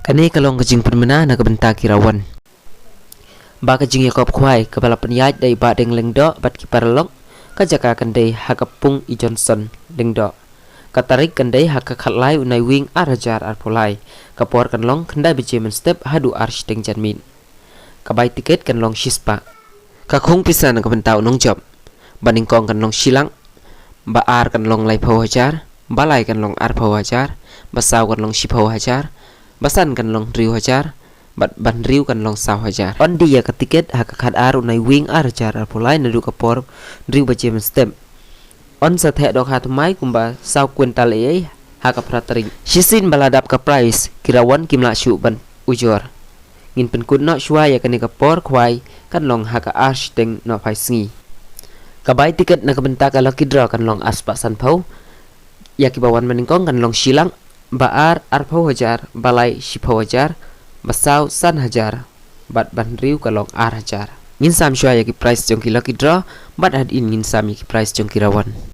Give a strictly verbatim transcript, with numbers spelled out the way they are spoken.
Kane ka long ka jingpynmina na ka bynta ki rawon. Ba ka jingïakop khwai kaba la pynïaid da i Bahdeng Lyngdoh bad ki paralok, ka jaka kan dei ha ka pung i Johnson Lyngdoh. Ka tarik kan dei ha ka khatlai u Naiwieng ar hajar arphew lai. Ka por kan long khyndai baje mynstep haduh ar shiteng janmiet. Ka bai tiket kan long shispah. Ka khung pisa na ka bynta u nongjop. Ba nyngkong kan long shi lak, ba ar kan long laiphew hajar, ba lai kan long arphew hajar, ba saw kan long shiphew hajar, ba san kan long hynriew hajar, bad ba hynriew kan long saw hajar. Yn die ïa ka tiket ha ka khatar u Naiwieng ar hajar arphew lai naduh ka por hynriew baje mynstep. Yn sa theh dohkha thymmai kumba saw kwintal ei ei ha ka phra tarik. Shisien ba la dap ka prais, ki rawon kim lah shuh ban ujor. Ngin pynkut noh shuwa ïa kane ka por khwai, kan long ha ka ar shiteng nohphai sngi. Ka bai tiket na ka bynta ka lucky draw kan long arspah sanphew. Ïa kiba wan ba nyngkong kan long shi lak, ba ar arphew hajar, ba lai shiphew hajar, ba saw san hajar, bad ba hynriew ka long ar hajar. Ngin sam shuwa ïa ki prais jong ki lucky draw, bad hadien ngin sam ïa ki prais jong ki rawon.